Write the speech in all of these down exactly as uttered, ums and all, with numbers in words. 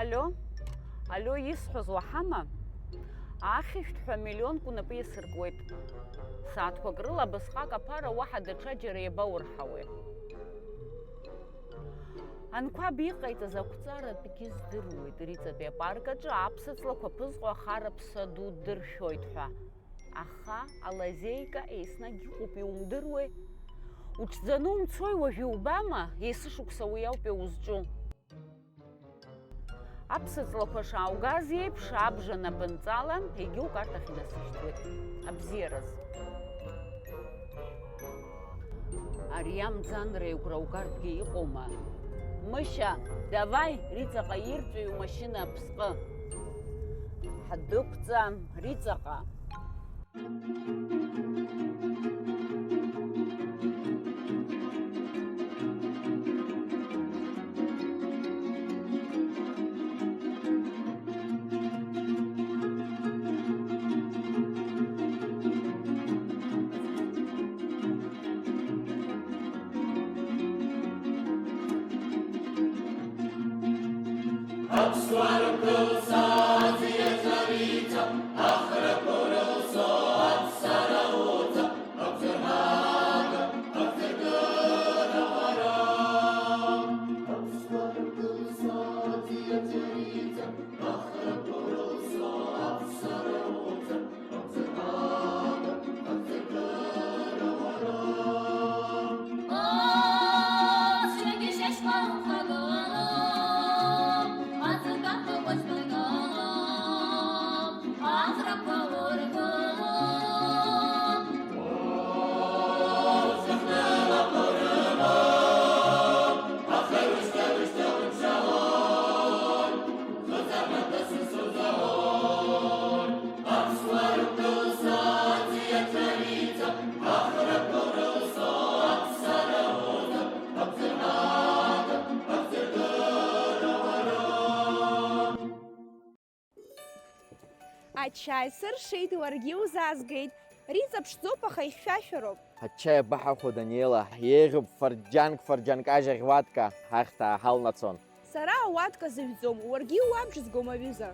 Алио, алио, исҳәаз уаҳама? Ахьышәҭ ҳәа миллионк унапы иасыркуеит. Сааҭқәак рыла абасҟак аԥара уаҳа даҽаџьара иабаурҳауеи? Анқәаб иҟаиҵаз ақәҵаратәгьы здыруеит, Риҵатәи апарк аҿы аԥсаҵлақәа ԥызҟо ахараԥса ду дыршәоит ҳәа. Аха алазеика еснагь иҟоуп, иумдыруеи? Уҽӡаны умцои уажә, иубама? Есышықәса уи ауп иузҿу. Аԥсаҵлақәа шааугаз еиԥш, абжа напынҵала егьи укарҭахь инасышьҭуеит. Абзиараз. Ари амӡанра игәра угартәгьы иҟоума? Мышьа, давай, Риҵаҟа ирҵәи умашьына аԥсҟы. Ҳдәықәҵа, Риҵаҟа. Аԥсуаа рыԥсы аӡиас Риҵа, ахрақәа рылсо аԥсара уҵа, абзарбага, абзарбага уара. Аԥсуаа рыԥсы аӡиас Риҵа, ахрақәа рылсо аԥсара уҵа, Ачаи сыршеит, уаргьы узаазгеит. Риҵа ԥшӡоуп, аха ихьшәашәароуп. Ачаи абаҳахәо, Даниела, еиӷьуп, фырџьанк-фырџьанк ажь аӷьуатка ҳахьҭа ҳалнацон. Сара ауатка зыжәӡом, уаргьы иуабжьызгом, аҩыза.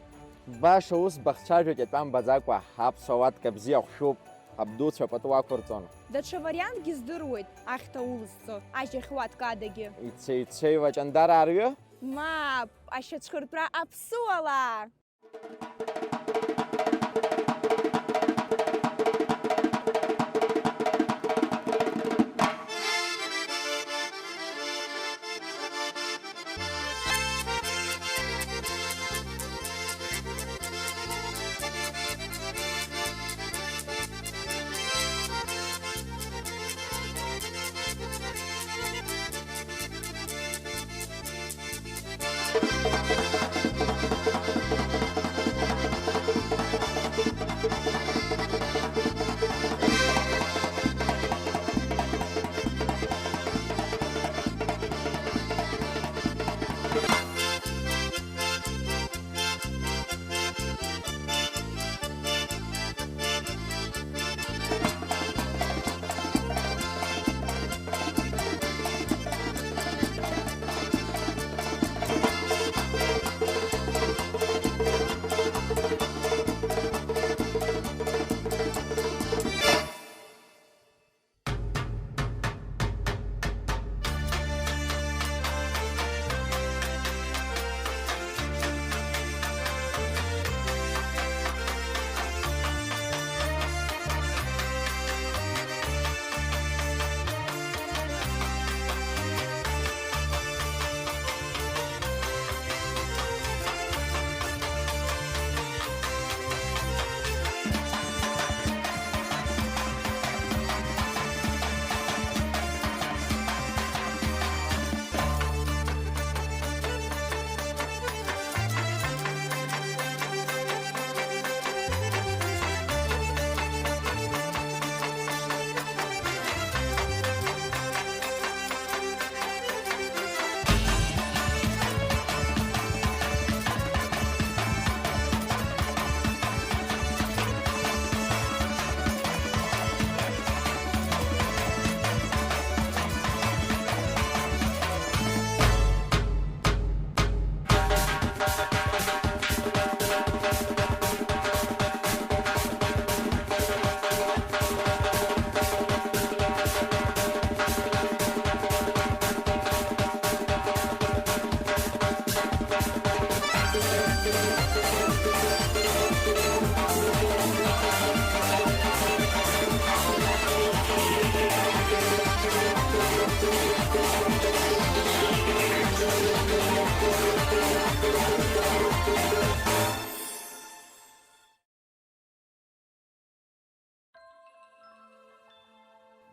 Баша ус бахцәажәоит, иатәамбаӡакәа, аԥсуа уатка бзиа хәшәуп, абдуцәа пату ақәырҵон. Даҽа вариантгьы здыруеит, ахьҭа улызҵо, ажь аӷьуатка адагьы. Ицеицеиуа Ҷандараа рҩы? Мап, ашьацәхыртәра аԥсуала!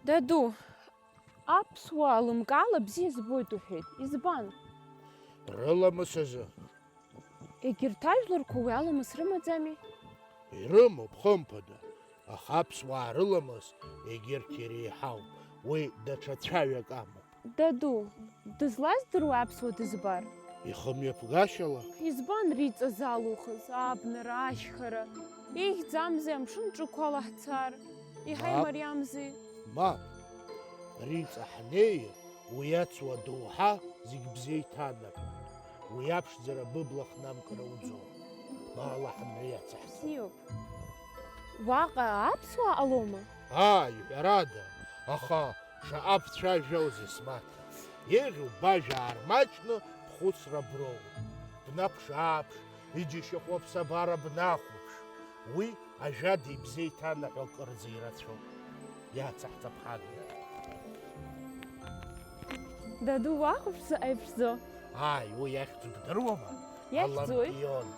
Даду, аԥсуаа лымкаала бзиа збоит уҳәеит. Избан? Рыламыс азы. Егьырҭ ажәларқәа уи аламыс рымаӡами? Ирымоуп, хымԥада, аха аԥсуаа рыламыс егьырҭ иреиҳауп, уи даҽа цәаҩак амоуп. Даду, дызлаздыруа аԥсуа дызбар? Ихымҩаԥгашьала. Избан риҵа залухыз, абнара, ашьхара? Ихьӡамзи амшын ҿықәала ҳцар? Иҳаимариамзи? Мап. Риҵа ҳнеир, уи ацуа доуҳа зегь бзеиҭанарҳәоит. Уи аԥшӡара быбла хнамкра уӡом. Баала ҳамҩа иацаҳҵап. Бзиоуп. Уаҟа аԥсуаа ҟалома? Ааи, ҳәарада, аха шаҟа бцәажәозеи смаҭа? Еиӷьуп бажәа аармаҷны бхәыцра броур. Бнаԥш-ааԥш, иџьашьахәу аԥсабара бнахәаԥш. Уи ажәада ибзеиҭанаҳәо акырӡа ирацәоуп. Иаацаҳҵап ҳамҩа. Даду, уахәаԥш заҟа иԥшӡоу! Ааи, уи иахьӡу бдыруама? Иахьӡуи? Алампион.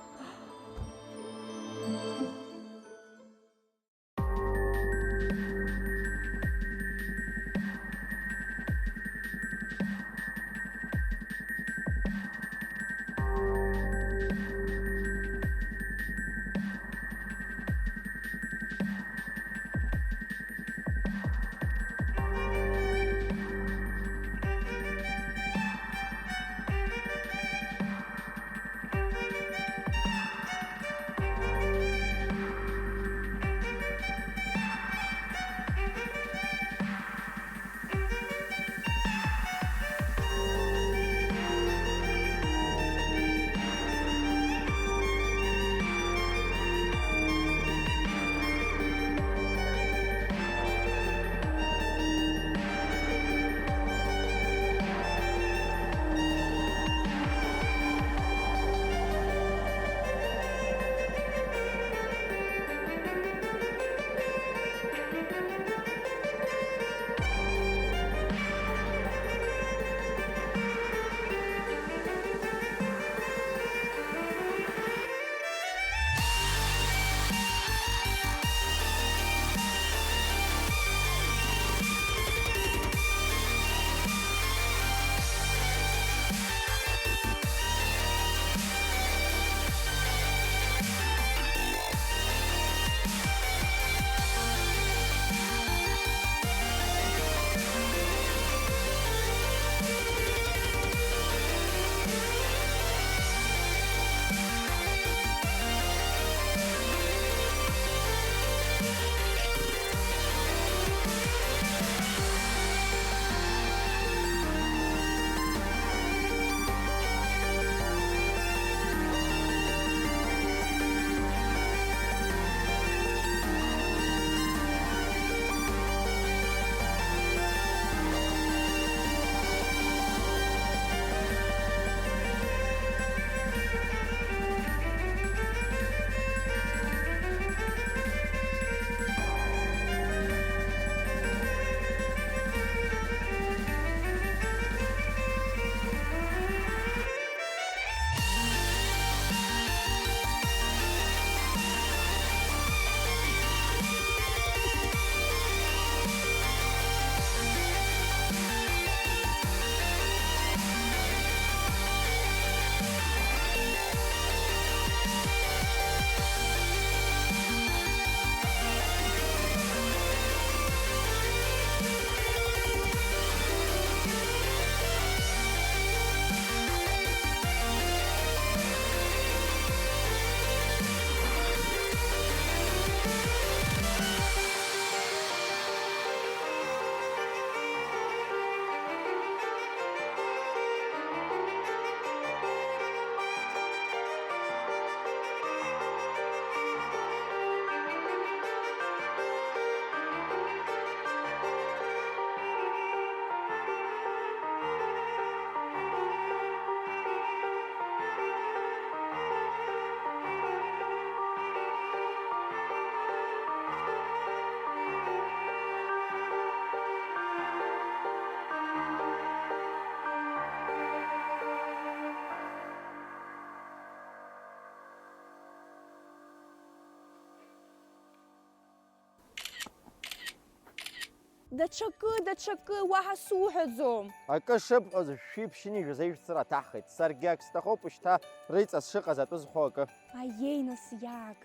Даҽакы, даҽакы, уаҳа суҳәаӡом. Акы шыбҳәоз шәиԥшьынҩажәа зеижәцара аҭаҳхит. Саргьы ак сҭахуп, шьҭа рыҵас шыҟаз атәы зхоу акы. Аиеи, нас, иааг.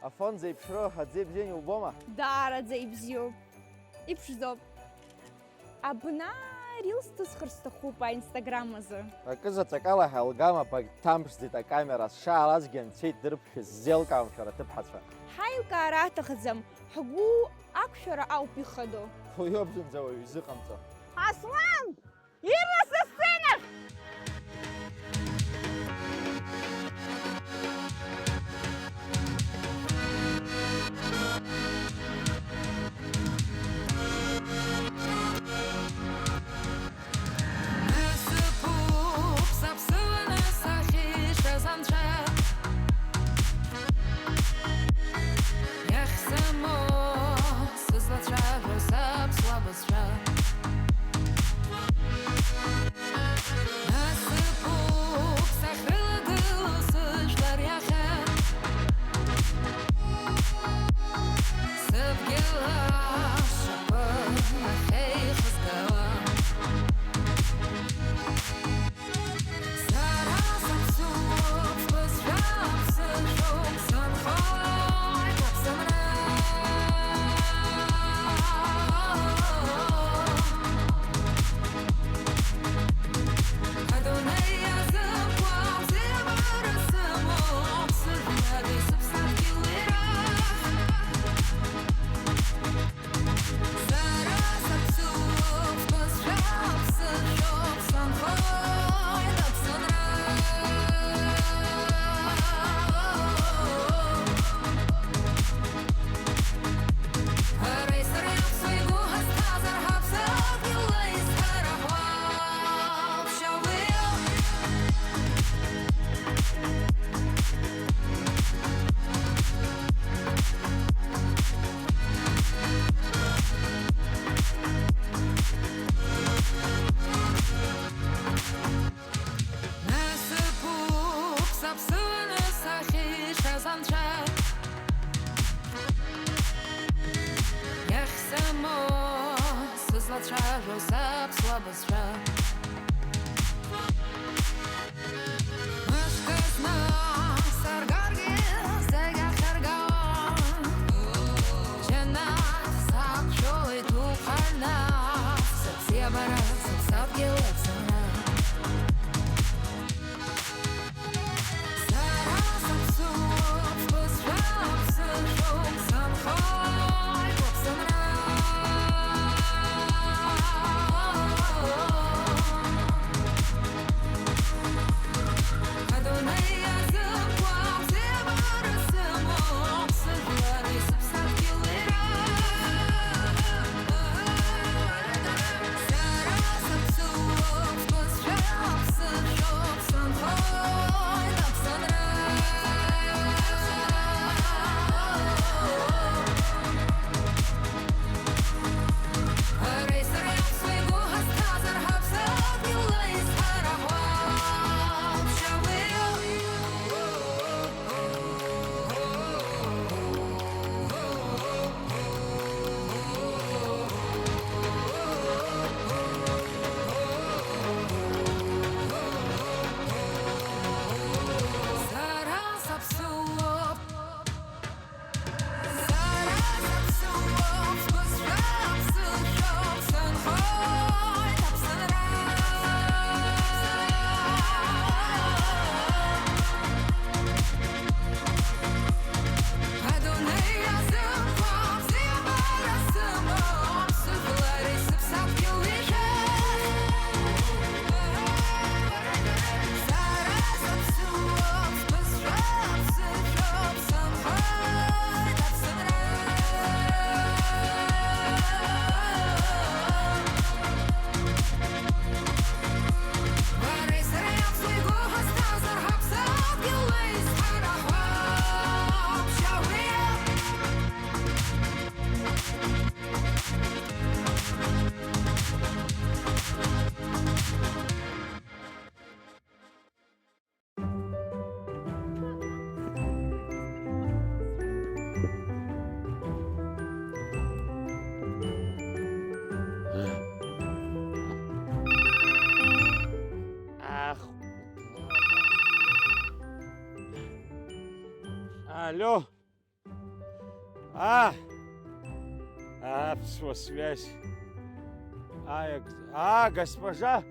Афон зеиԥшроу аӡы ибзиан иубома? Даараӡа ибзиоуп. Иԥшӡоуп. Абна рилс ҭысхыр сҭахуп аинстаграм азы. Акы заҵәык ала ҳаилгама, багьҭамԥшӡеит акамера, сшаалазгьы анцәа идырп, шәыззеилкаауам шәара аҭыԥҳацәа. Ҳаилкаара аҭахӡам, ҳгәы ақәшәара ауп ихадоу. Уиоуп зынӡа уаҩы изыҟамҵо. Аслан! Ирра са сценахь! Насыԥуп саԥсыуаны сахьишаз анцәа. Иахьсымоу сызлацәажәо саԥсуа бызшәа. Насыԥуп сахьрылагылоу сыжәлар иахь. Сыдгьыл ашәақәа ахьеихызгауа. Сара саԥсуоуп, сбызшәа ԥсышәоуп, сынхоит Аԥсынра. Адунеи иазықәу абзиабара сымоуп, сыжәлари сыԥсадгьыли рахь. Сара саԥсуоуп, сбызшәа ԥсышәоуп, сынхоит Аԥсынра. Ҳареи сареи аԥсуа игәы ҳазҭазар, ҳаԥсадгьыл аизҳара ҳуалԥшьа уиоуп. Насыԥуп саԥсыуаны сахьишаз анцәа. Иахьсымоу сызлацәажәо саԥсуа бызшәа. Мышкызны саргаргьы зегь ахьыргауа. Џьанаҭ сақәшәоит уқәа рнаҭ, сыбзиабара сыԥсадгьыл Аԥсынра. Сара саԥсуоуп, сбызшәа ԥсышәоуп, сынхоит Аԥсынра. Алло. А! Аԥсуа связь. А, як-, а, госпожа!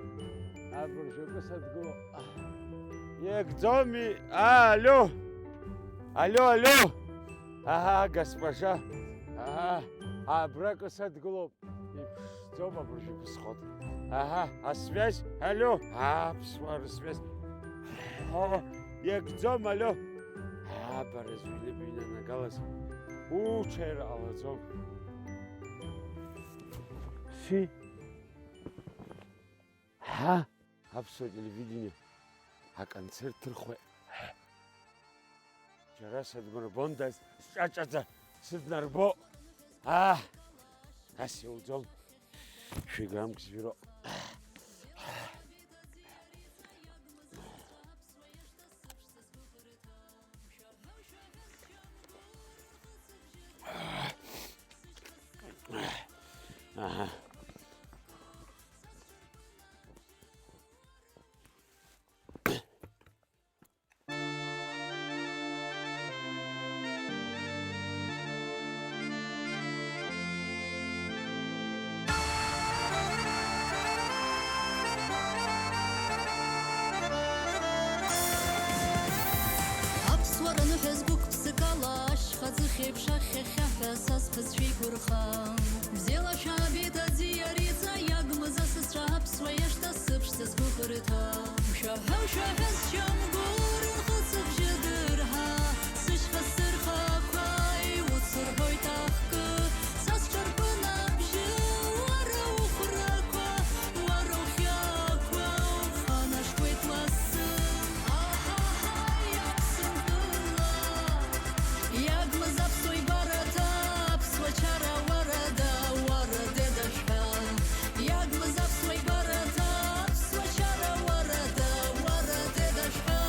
Абыржәы акы садгылоуп. Иагӡоми? А, алло! Алло, алло! Аҳа, госпожа! Аҳа, абра акы садгылоуп. Иԥшӡоуп абыржәы ибысхот. Аҳа, асвязь, алло! Аԥсуаа рысвязь. О, иагӡом, алло! Аа, бара зҩны быҩнанагалаз, уҽаира ҟалаӡом. Фи. Ҳа, аԥсуа телевидение аконцерт ҭырхуеит. Џьара сыдмырбондаз, сҿаҿаӡа сыднарбо. Аа, нас иуӡом. Шәи граммк зжәыроу. Аҳа. Аԥсуара ныҳәа згәык ԥсыкала, ашьха ӡыхь еиԥш ахьхьа-хьхьаҳәа са сԥацәеигәырха. Бзиала шәаабеит аӡиариҵа, иагмыз асасцәа аԥсуа иашҭа сыԥшӡа сгәыӷырҭа. Ушәаҳәа, ушәаҳәа, счамгәыр, нхыҵ абжьы дырҳа, сышьха сырхақәа, иуцырҳәоит ахкы, са сҿарпын абжьы, уара ухәрақәа, уара ухьаақәа, уханашкуеит лассы. Аҳаҳаи, Аԥсынтәыла! Иагмыз аԥсуа игәараҭа, аԥсуа чара уарада, уара деда шәҳәа. Иагмыз аԥсуа игәараҭа, аԥсуа чара уарада, уара деда шәҳәа.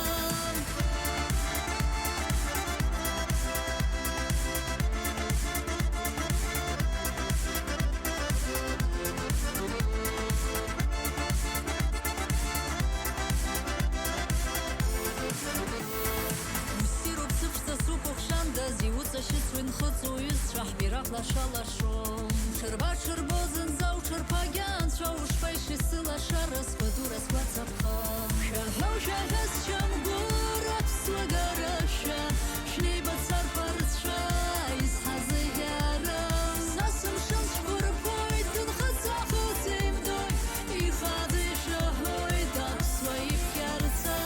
Уссируп сыԥшӡа сукәыхшандаз, иуҵашьыцуеит нхыҵ уҩызцәа, ҳбираҟ лаша-лашо. Ҽырба-ҽырбо зынӡа уҽырԥагьа анцәа, ушԥаишеи сылашара, сгәадура сгәаҵаԥха. Шәаҳәа, шәаҳәа, счамгәыр, аԥсуа гарашәа, шәнеибац арԥарцәа, изҳазеиӷьара. Са сымшын цәқәырԥоит, дынхыҵ-аахыҵ еимдоит, ихаӡа ишаҳәоит аԥсуа иԥхьарца.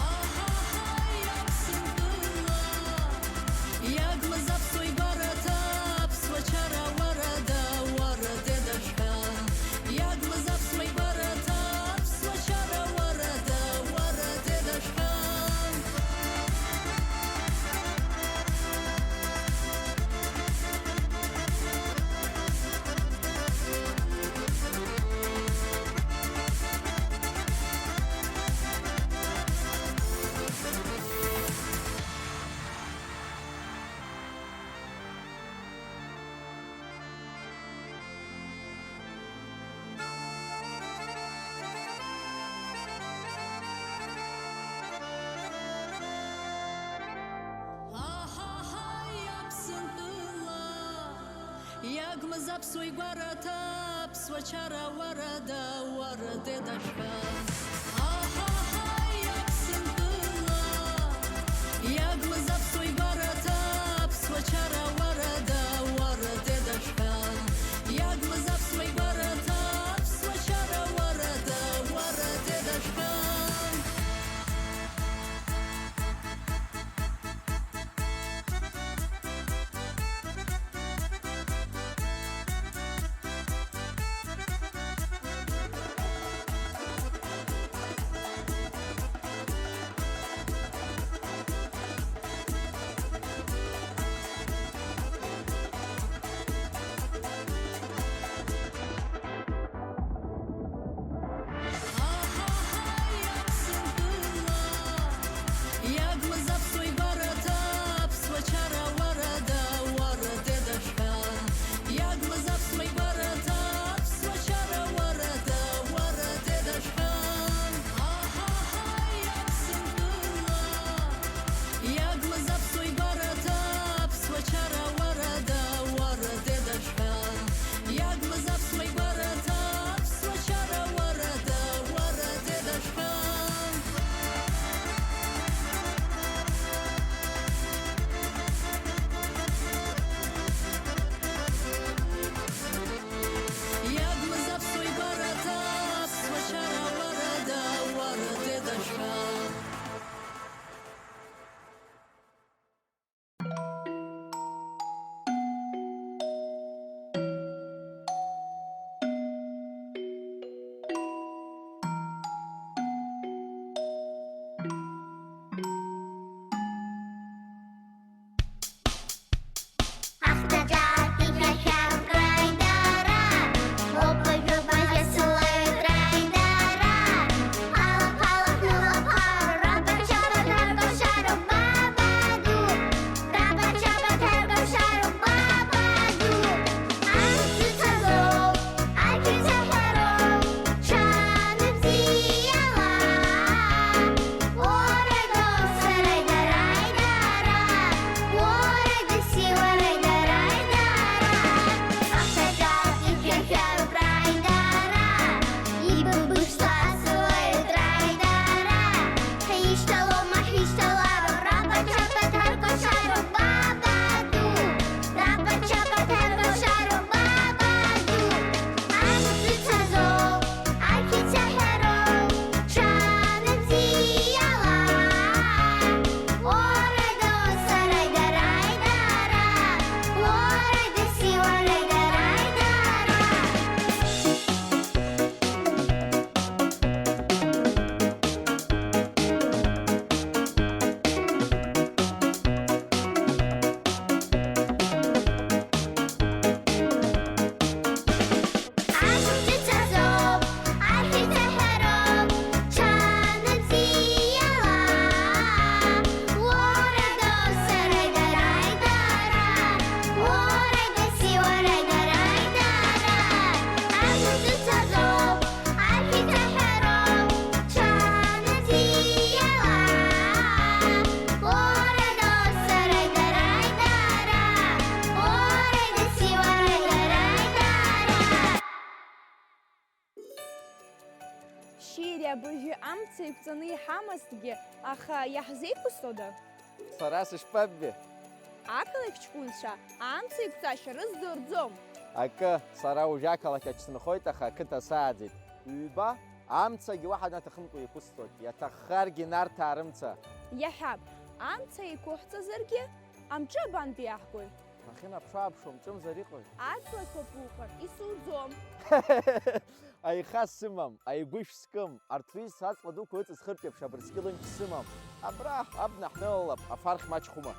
Аҳаҳаи, Аԥсынтәыла! Иагмыз аԥсуа игәараҭа, аԥсуа чара уарада, уара деда шәҳәа. Иагмыз аԥсуа игәараҭа, аԥсуа чара уарада, уара деда шәҳәа. Аҳаҳаи, Аԥсынтәыла! Иагмыз аԥсуа игәараҭа, аԥсуа чара уарада, уара деда шәҳәа. Аҳаҳаи, Аԥсынтәыла! Иагмыз аԥсуа игәараҭа, аԥсуа чара уарада, уара деда шәҳәа. Иагмыз аԥсуа игәараҭа, аԥсуа чара уарада, уара деда шәҳәа. Абыржәы амца еиқәҵаны иҳамазҭгьы, аха иаҳзеиқәысҵода? Сара сышԥаббе? Ақалақь ҷкәынцәа амца еиқәҵашьа рыздырӡом. Акы, сара уажә ақалақь аҿ сынхоит, аха ақыҭа сааӡеит. Ҩба, амцагьы уаҳа наҭахымкәа еиқәысҵоит, иаҭаххаргьы Нарҭаа рымца. Иаҳҳәап, амца еиқәуҳҵазаргьы, амҿы абантәи иаҳгои? Ахьынаԥшуааԥшуа мҿымзар иҟои? Аҵлақәа ԥуҟар исуӡом. Аиха сымам, аигәышә скым, арҭ рҩызцәа аҵла дуқәа ыҵызхыртә еиԥш абырскьыл ымч сымам. Абра, абна ҳнылалап, афархь маҷхәума?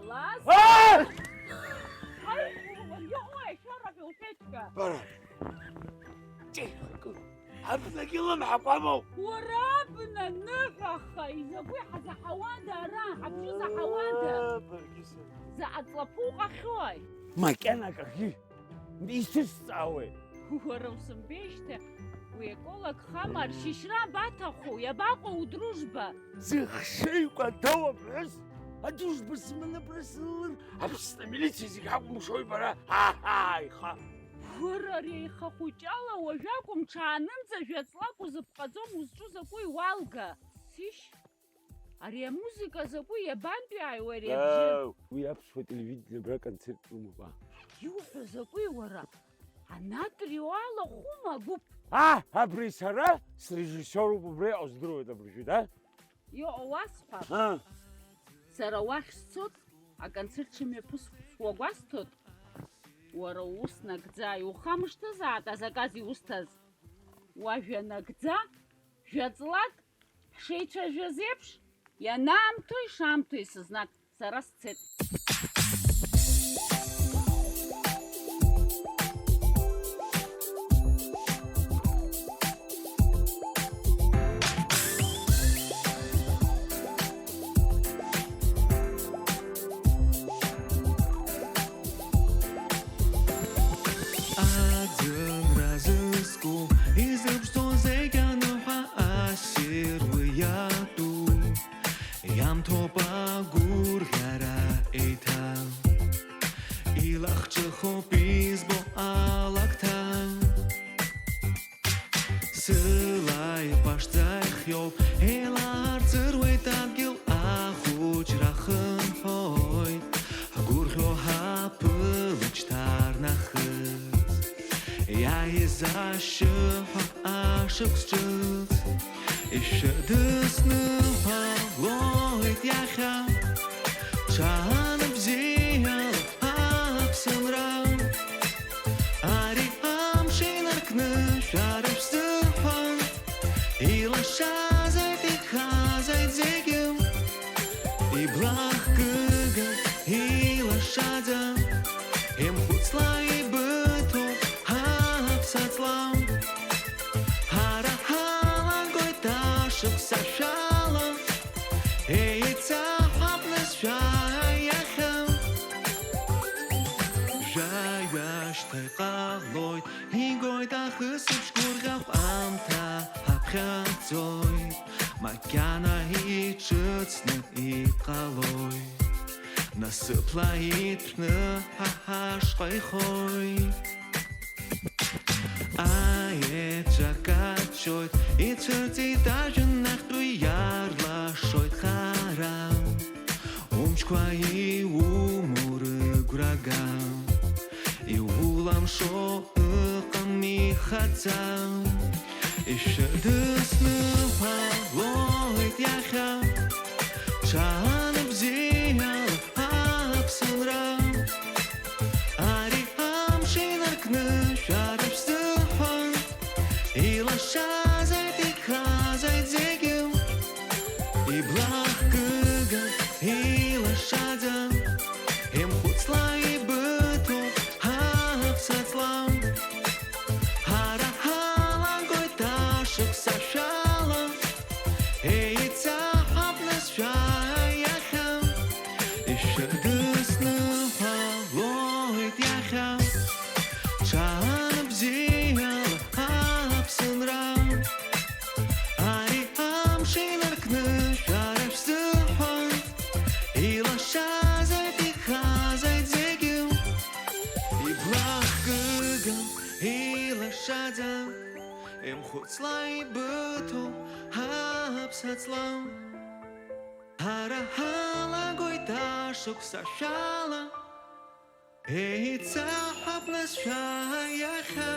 Лас! Аа! Ҳаи, иҟои, ашәара ҳәа уҳәеит ҳәа. Бара! Ҿихакы! Абнагьы лымҳақәа амоуп! Уара абна ныҳәаха, изакәи ҳзаҳауада ара, ҳабжьы заҳауада? Аа, баргьы сара. Заҟа ҵлаԥуҟахьои? Макьана акахьы исызҵаауеи? Уара усымбеижьҭеи уи еколог хама ршьышьра абаҭаху, иабаҟоу удружба? Зыхшыҩ кәадоу аԥҳәыс адружба сыманы абра сылалар, Аԥсны амилициа зегь ҳакәымшои бара? Ҳа, ҳа, аиха! Уара ари аиха хәыҷала уажәакәым ҽаанынӡа жәа-ҵлак узыԥҟаӡом, узҿу закәи уалга? Сишь! Ари амузыка закәи, иабантәи ааиуеи ари абжьы? Дау, уи аԥсуа телевидение абра концерт лымоуп, а? Иуҳәо закәи уара? Анатрио алахәума агәыԥ? А, абри сара срежиссиоруп, убра иҟоу здыруеит абыржәы, да? Иҟоу уасҳәап. А. Сара уахь сцот, аконцерт шымҩаԥысуа гәасҭот. Уара уус нагӡа, иухамышҭызаат азаказ иусҭаз. Уажәа нагӡа, жәа-ҵлак Ҳшеицәажәаз еиԥш, ианаамҭои шаамҭои сызнаг, сара сцеит. Аӡынра зызку, изыԥшӡоу зегь аныҳәа ассир уи иатәу. Иамҭоуп агәырӷьара еиҭа, илахҿыхуп избо алакҭа. Сыла иҟәашӡа ихиоуп, еилаарҵыруеит адгьыл, ахәыҷра хынҳәуеит, ҳгәырӷьо ҳаԥылоит шьҭарнахыс. Иааиз ашьшьыҳәа ашықәс ҿыц, ишәыдысныҳәалоит иахьа, ҽаанбзиала аԥсынра. Ари амш инаркны шәара шәзыҳәан, илашазеит, ихазеит зегьы. Иблахкыга, илашаӡа, имхәыцла ибыҭоуп ҳаԥсаҵла. Ҳара ҳалагоит ашықәсашәала, еицаҳаԥнызшәа иахьа. Жәаҩа шьҭа иҟалоит, игоит ахысыбжь гәырӷьахә, аамҭа ҳаԥхьаӡоит, макьана иҿыцны иҟалоит. Насыԥла иҭәны ҳа ҳашҟа ихоит. Аеҵәа каҷҷоит, ицәырҵит ажәҩан ахьтәы, иаарлашоит хара. Умчқәа иумоу рыгәрага, иуламшо ыҟам ихаҵа. Ишәыдысныҳәалоит иахьа, ҽаанбзиала аԥсынра. Ари амш инаркны шәара шәзыҳәан, илашазеит, ихазеит зегьы. Иблахкыга, илашаӡа, имхәыцла ибыҭоуп ҳаԥсаҵла. Ҳара ҳалагоит ашықәсашәала, еицаҳаԥнызшәа иахьа. Ишәыдысныҳәалоит иахьа, ҽаанбзиала аԥсынра. Ари амш инаркны шәара шәзыҳәан, илашазеит, ихазеит зегьы. Иблахкыга, илашаӡа, имхәыцла ибыҭоуп ҳаԥсаҵла. Ҳара ҳалагоит ашықәсашәала, еицаҳаԥнызшәа иахьа.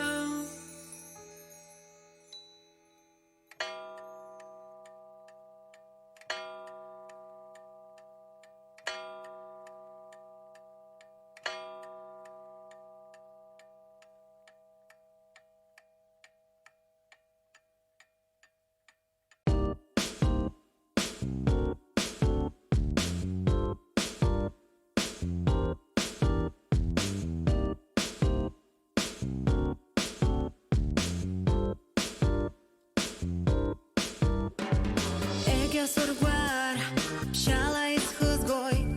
Сыргәар, ԥшьаала исхызгоит,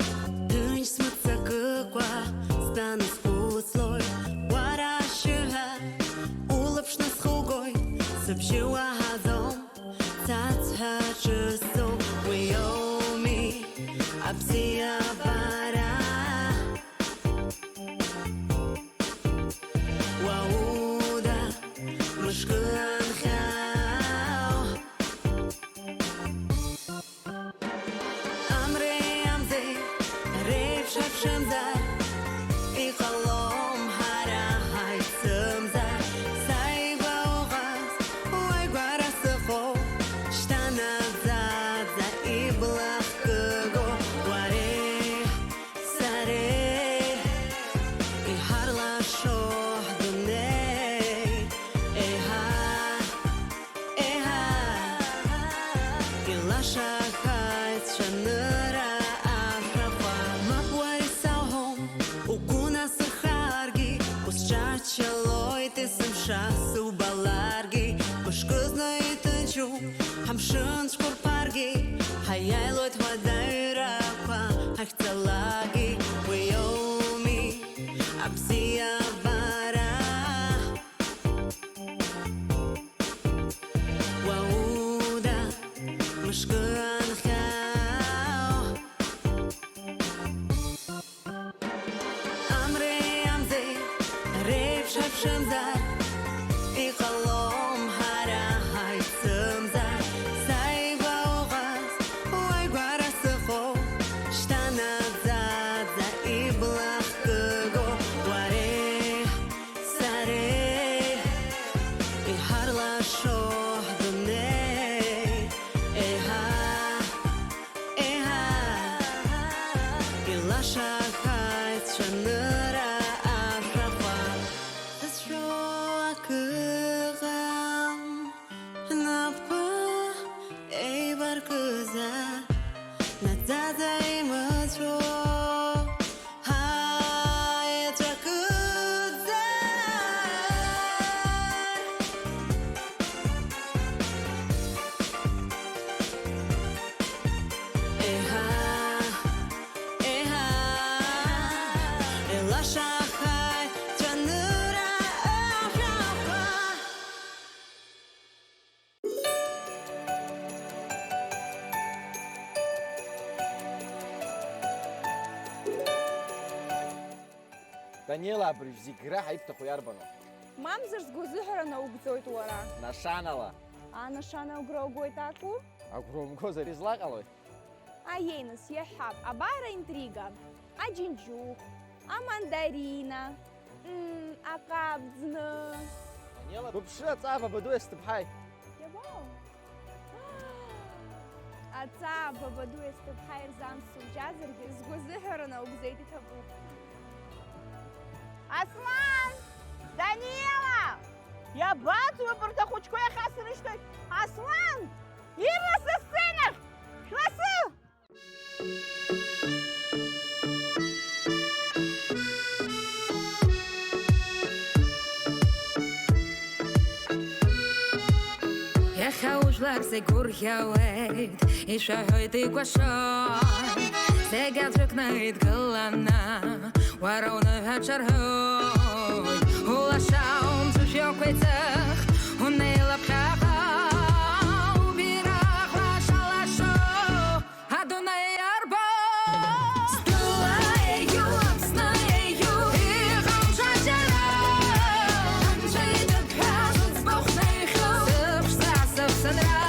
ҭынч смыццакыкәа, стәаны схәыцлоит, уара ашьшьыҳәа улаԥш насхугоит, сыбжьы уаҳаӡом, цацҳәа ҿысҭоуп, уи ауми абзиабара. Уауда, мышкы анхьаау. Амреи амзеи реиԥш аԥшымзар, иҟалом ҳара ҳаицымзар. Сааигәа уҟаз, уааигәара сыҟоуп, шьҭа наӡаӡа ибла хкыгоуп. Уареи сареи иҳарлашо ҳдунеи, еиҳа, еиҳа илашахааит цәанырра ашәахәа. Мап, уаҩ сауҳәом, угәы насырхаргьы, усҿаччалоит есымша субаларгьы, мышкызны иҭынчу ҳамшын цәқәырԥаргьы, ҳаиааилоит уадаҩрақәа ҳахьцалакгьы, уи ауми абзиабара. Уауда, мышкы анхьаау. Амреи амзеи реиԥш аԥшымзар, иҟалом ҳара ҳаицымзар. Сааигәа уҟаз, уааигәара сыҟоуп, шьҭа наӡаӡа ибла хкыгоуп. Уареи сареи иҳарлашо ҳдунеи, еиҳа, еиҳа илашахааит цәанырра ашәахәа. Сызшәо акы ыҟам, ҳнапқәа еибаркызар, наӡаӡа имыцәо ҳаеҵәа кыдзар. Еиҳа, еиҳа илашахааит цәанырра ашәахәа. Даниела, абыржә зегь раҳа ибҭаху иарбану? Мамзар, сгәы азыҳәара наугӡоит уара. Нашанала. Анашана агәра угоит акәу? Агәра умгозар излаҟалои? Аиеи, нас, иаҳҳәап, абар аинтрига. Аџьынџьуӷә, амандарина, м, аҟаб ӡны. Даниела, быԥшы, аҵаа бабаду Есҭыԥҳаи. Иабо? Аҵаа бабаду Есҭыԥҳаи рзамс субжьазаргьы, сгәы азыҳәара наугӡеит, иҭабуп. Аслан! Даниела! Иабацои абарҭ ахәыҷқәа иахьа срышьҭахь? Аслан! Ирлас асценахь! Шәласы! Иахьа ужәлар зегь гәырӷьауеит, ишәаҳәоит, икәашоит, зегь аӡәыкны идгыланы, уара уныҳәа ҿарҳәоит, улаша умҵәышә иақәиҵых, унеилаԥхьаҟа убираҟ лаша-лашо. Адунеи арбан? Стәыла еиӷьу, Аԥсны еиӷьу, иҟам ҽаџьара. Анцәа иҭыԥҳа зыӡбахә наихьу, сыԥшӡа сыԥсынра.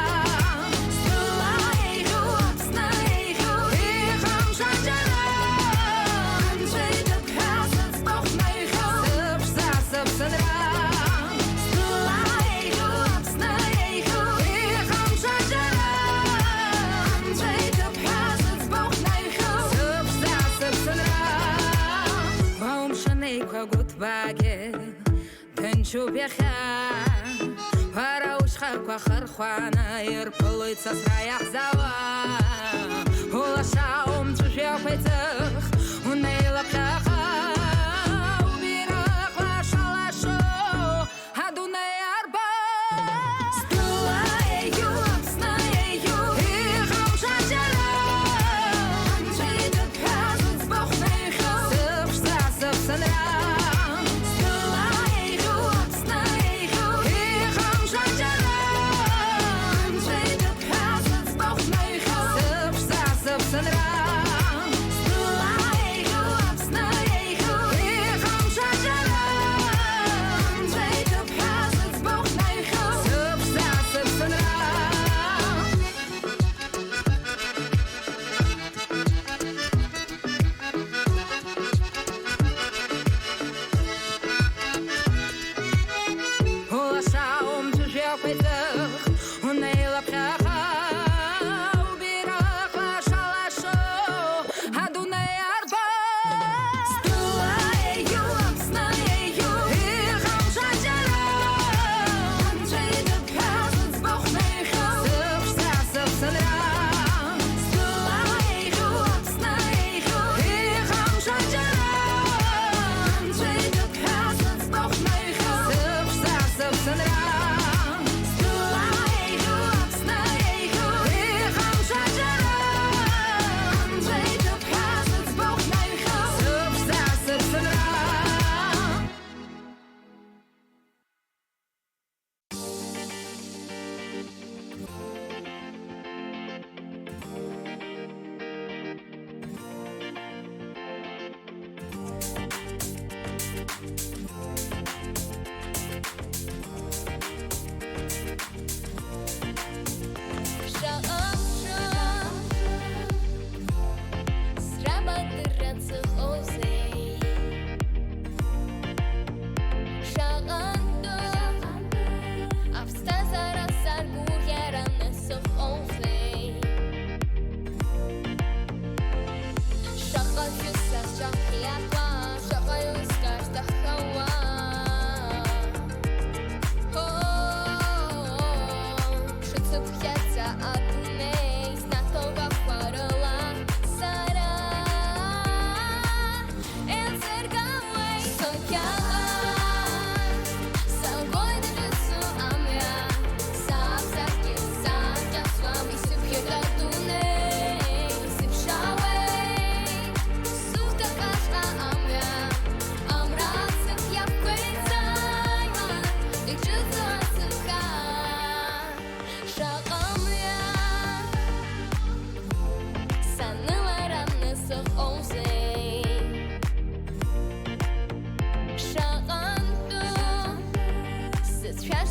Стәыла еиӷьу, Аԥсны еиӷьу, иҟам ҽаџьара. Анцәа иҭыԥҳа зыӡбахә наихьу, сыԥшӡа сыԥсынра. Стәыла еиӷьу, Аԥсны еиӷьу, иҟам ҽаџьара. Анцәа иҭыԥҳа зыӡбахә наихьу, сыԥшӡа сыԥсынра. Уа умшын еиқәа гәыҭбаагьы ҭынчуп иахьа. Уара ушьхақәа хырхәаны ирԥылоит сасра иаҳзауа. Улаша умҵәышә иақәиҵых, унеилаԥхьаҟа убираҟ лаша-лашо. Адунеи арбан? Стәыла еиӷьу, Аԥсны еиӷьу, иҟам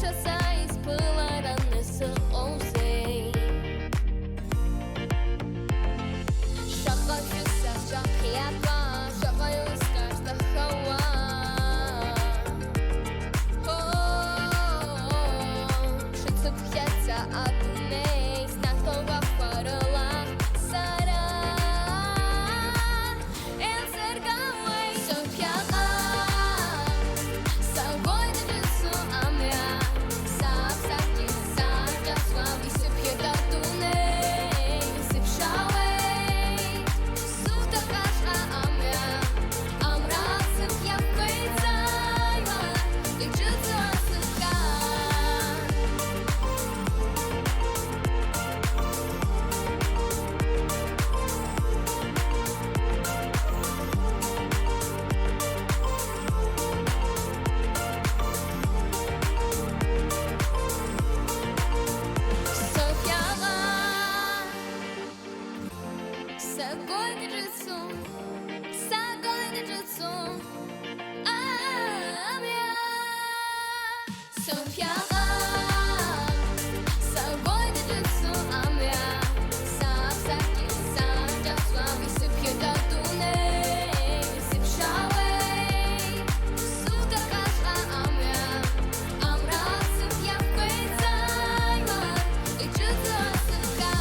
Ҽаза исԥылараны сыҟоузеи? Шаҟа шәысасцәа ԥхьаҟа, шаҟа ҩысҭаа сҭахауа. О, шыцыԥхьаӡа адунеи, снарҭоуп ахәарыла сара. Еилсыргауеит сыԥхьаҟа, сагоит ҿыцу амҩа, сааԥсаргьы сааҿасуам, исыԥхьоит адунеи, исыԥшаауеит сыхәда ҟаҟа амҩа, амра сыԥхьа бкәеиҵаҩуа, иҿыцу асыԥха. Сагоит ҿыцу, сагоит ҿыцу, амҩа. Сыԥхьаҟа сагоит ҿыцу амҩа, сааԥсаргьы сааҿасуам, исыԥхьоит адунеи, исыԥшаауеит сыхәда ҟаҟа амҩа, амра сыԥхьа бкәеиҵаҩуа, иҿыцу асыԥха.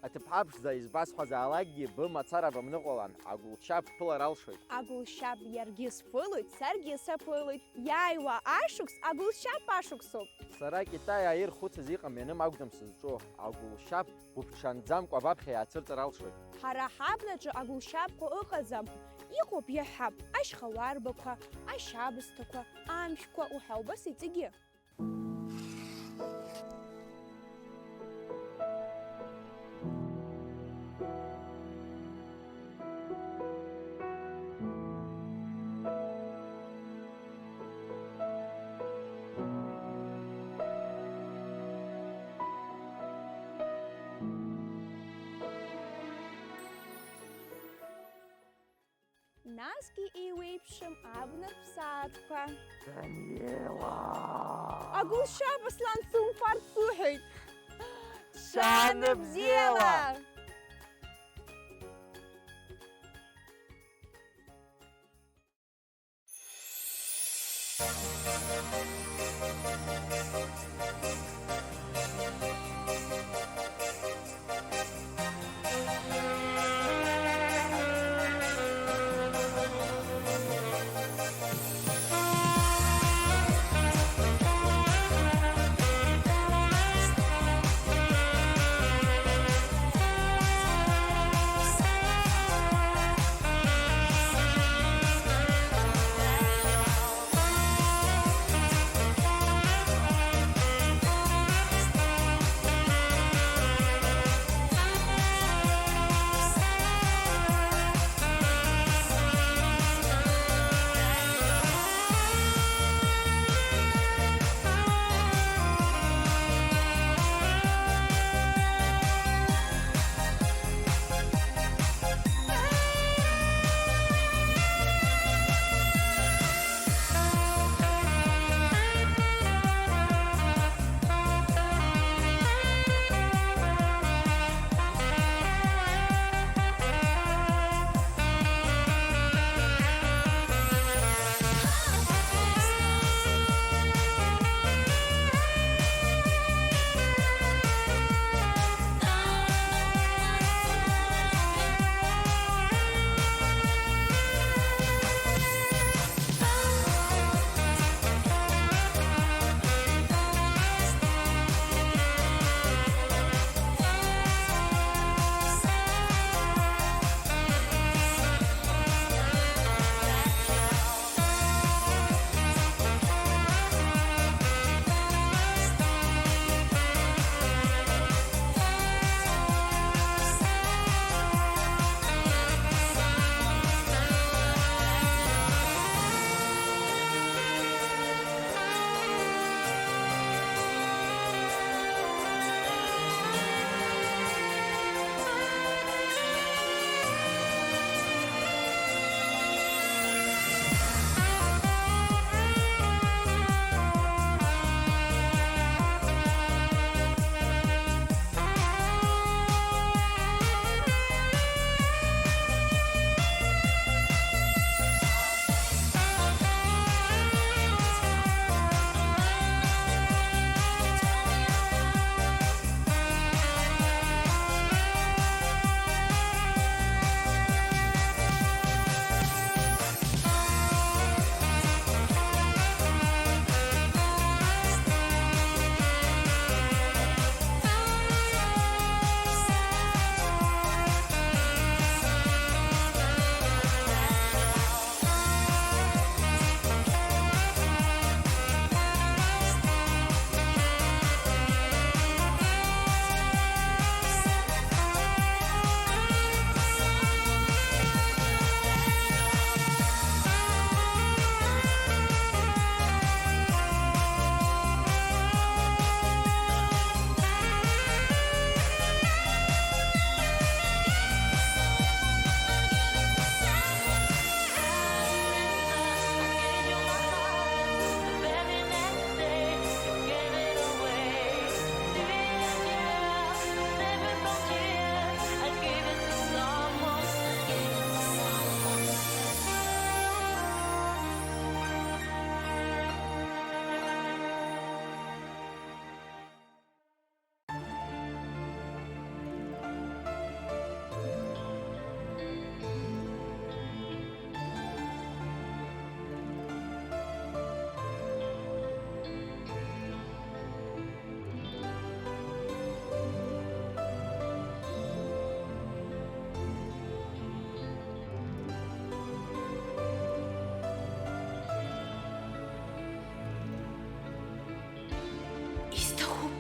Аҭыԥҳа ԥшӡа, избасҳәазаалакгьы бымацара бымныҟәалан, агәылшьап бԥылар алшоит. Агәылшьап иаргьы сԥылоит, саргьы саԥылоит. Иааиуа ашықәс агәылшьап ашықәсоуп. Сара Китаи аир хәыцыз иҟам ианым акәӡам сызҿу. Агәылшьап гәыбҽанӡамкәа баԥхьа иаацәырҵыр алшоит. Ҳара ҳабнаҿы агәылшьапқәа ыҟаӡам. Иҟоуп иаҳҳәап, ашьхауарбақәа, ашьабсҭақәа, амшәқәа уҳәа убас иҵегьы. Насгьы еиуеиԥшым абнатә сааҭқәа. Даниела! Агәылшьап, Аслан, сумфарц суҳәоит! Шәааныбзиала! Шәааныбзиала!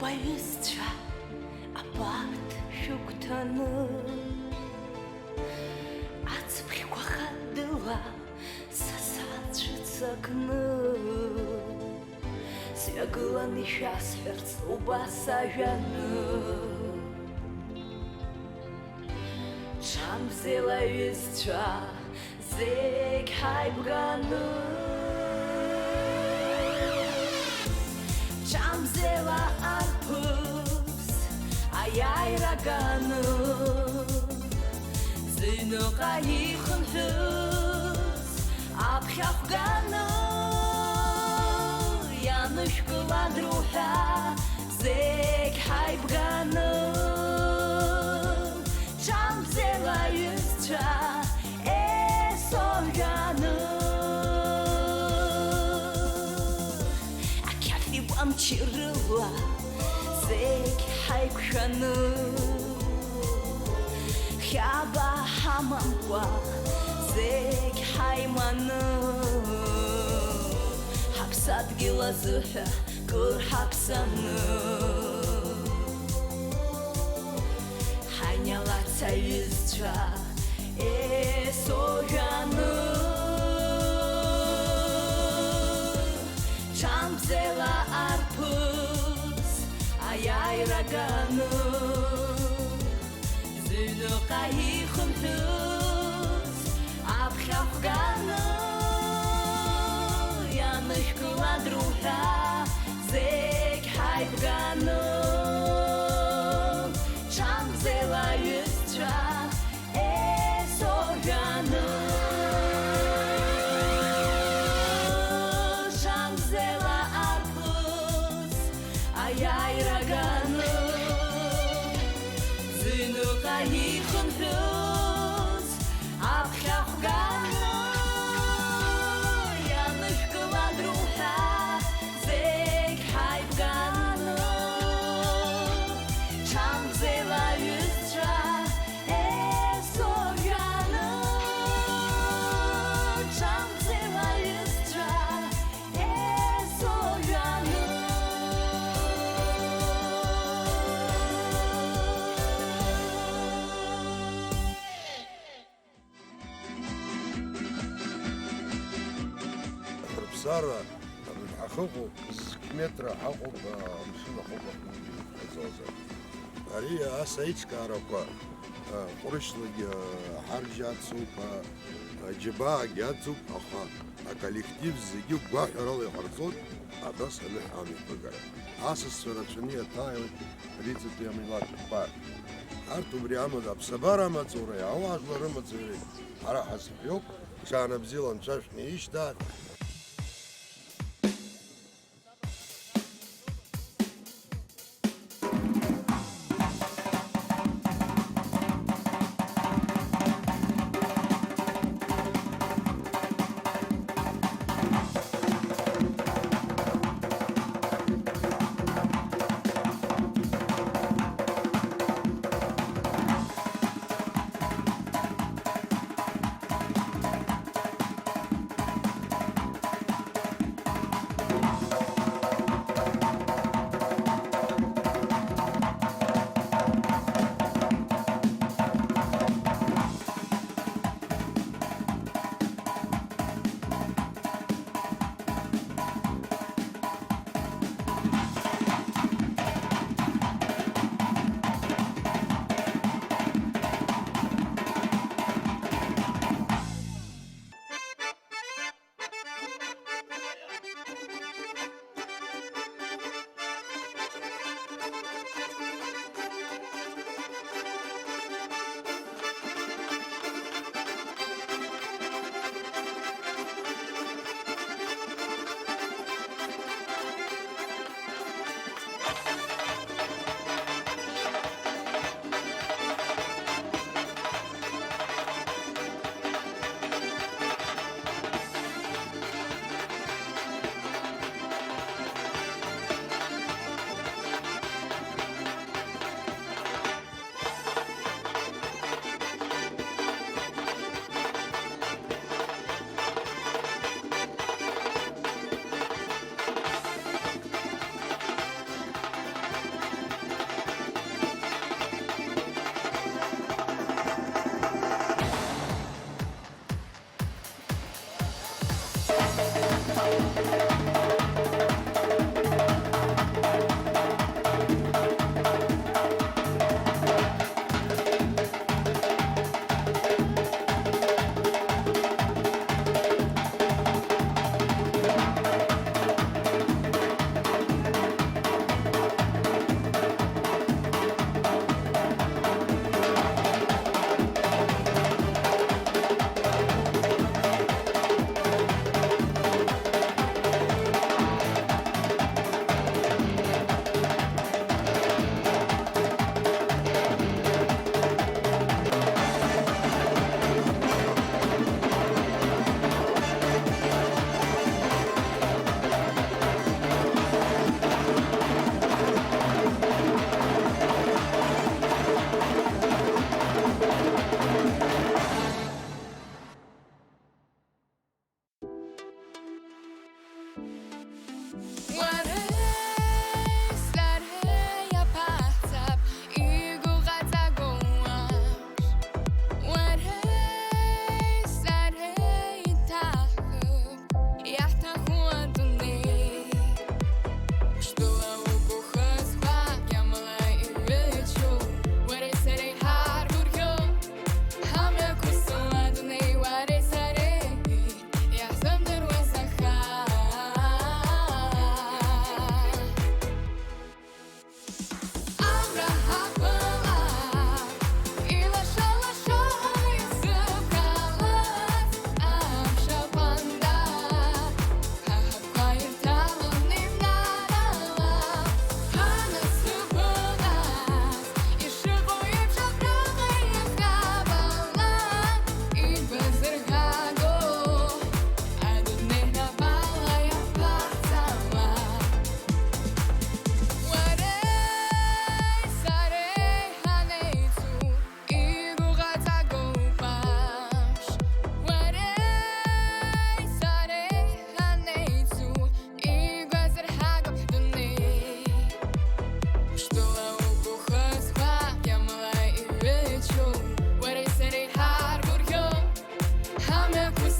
Баҩызцәа, абарҭ шәыгәҭаны, ацыԥхьқәа хаддыла са сацәыцакны, сҩагылан ишәасҳәарц убас ажәаны. Ҽамзела, ҩызцәа, зегь ҳаибганы, ҽамзела арԥыс аиааира ганы, зыҩныҟа ихынҳәыз аԥхьахә ганы, ианышәкылан руҳәа, зегь ҳаибганы, ҽамзела, ҩызцәа, есо жәаны. Ақьаф икәамчы рыла зегь ҳаиқәшәаны, хьаба ҳамамкәа зегь ҳаиманы, ҳаԥсадгьыл азыҳәа кыр ҳаԥсаны, ҳаиниаларц, аҩызцәа, есо жәаны. Ҽамзела арԥыс аиааира ганы, зыҩныҟа ихынҳәыз аԥхьахә ганы, ианышәкылан руҳәа, зегь ҳаибганы, ҽамзела, ҩызцәа, есо жәаны. Ҽамзела арԥыс аиааира ганы, зыҩныҟа ихынҳәыз аԥхьахә ганы, ианышәкылан руҳәа, зегь ҳаибганы, ҽамзела, ҩызцәа, есо жәаны, ҽамзела, ҩызцәа, есо жәаны. Ҳаԥсара ҳахыҟоуп, зқь метра ҳаҟоуп, амшын ахықә аҟны ҳазозар. Ари ас аиҿкаарақәа, а, ҟәрышьлагьы, а, ҳарџьацуп, а, а, џьабаагьы ацуп, аха аколлектив зегьы гәаҳәарала иҟарҵоит, абас аныҳәа амҩаԥыгара. Асасцәа рацәаны иаҭааиуеит Риҵатәи амилаҭ ԥҟар. Арҭ убри амаӡа аԥсабара амаҵуреи ауаажәлар рымаҵуреи ҳара ҳазҳәоуп, ҽаанбзиала анцәа шәнеишьҭааит.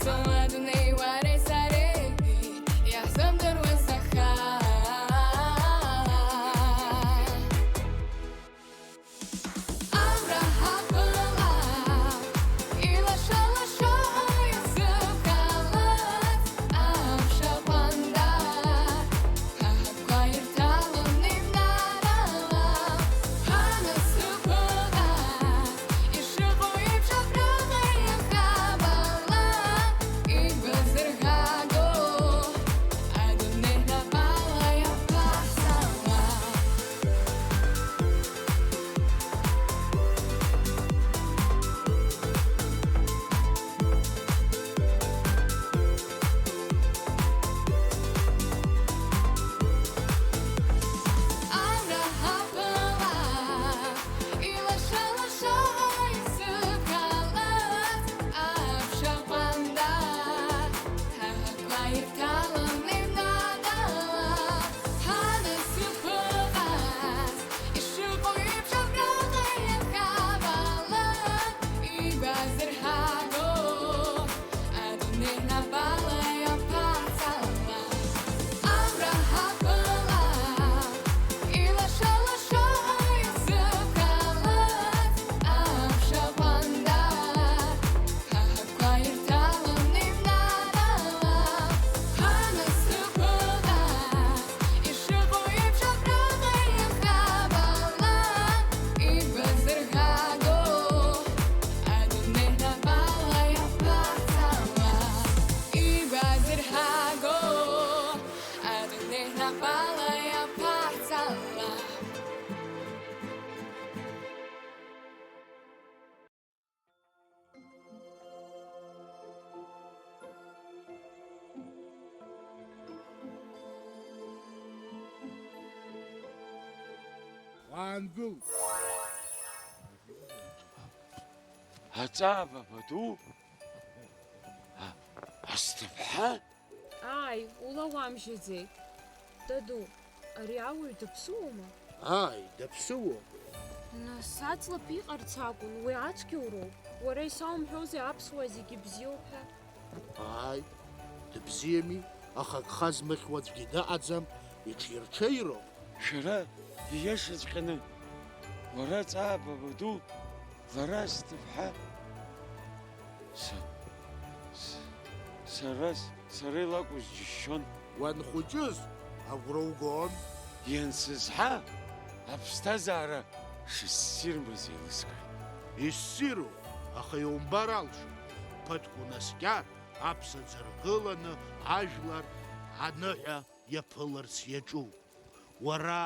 Ҵала дунеи уареи сареи иаҳзымдыруаз аха. Амра ҳаԥыла, илаша-лашо уаҩ зыбӷалац аԥша ҟәанда. Ҳаҳақәа ирҭалон имнарала, ҳанасыԥыла, ишыҟоу еиԥш абраҟа иахабала, игәазырҳагоу адунеи ҳнапала иаԥаҳҵауа. Амра ҳаԥыла, илаша-лашо уаҩ зыбӷалац аԥша ҟәанда. Ҳаҳақәа ирҭалан имнадала, ҳанасыԥ ыҟаз, ишыҟоу еиԥш абраҟа иахабала, игәазырҳагоу адунеи ҳнапала иаԥаҳҵала. Амра ҳаԥыла, илаша-лашо уаҩ зыбӷалац аԥша ҟәанда. Ҳаҳақәа ирҭалан имнадала, ҳанасыԥ ыҟаз, ишыҟоу еиԥш абраҟа иахабала, игәазырҳагоу адунеи ҳнапала иаԥаҳҵала. Игәазырҳагоу адунеи ҳнапала иаԥаҳҵала. Уаангыл! Аҵаа баба ду, а, асҭыԥҳа? Ааи, ула уамжьаӡеит. Даду, ари ауаҩ даԥсыуоума? Ааи, даԥсыуоуп. Нас аҵлап иҟарц акәын, уи ацәгьоуроуп. Уара исаумҳәозеи аԥсуаа зегьы бзиоуп ҳәа? Ааи, дыбзиами, аха агха змыхьуа аӡәгьы дыҟаӡам, иҽирҽеироуп. Шәара ииашаҵәҟьаны, уара ҵаабаба ду, лара сҭыԥҳа, са, с-, сара, с-, сара илакәыз џьысшьон. Уанхәыҷыз агәра угон. Иансызҳа, аԥсҭазаара шыссирмыз еилыскааит. Иссиру, аха иумбар алшоит, ԥыҭк унаскьар, аԥсаӡ ргыланы ажәлар аныҳәа иаԥыларц иаҿуп. Уара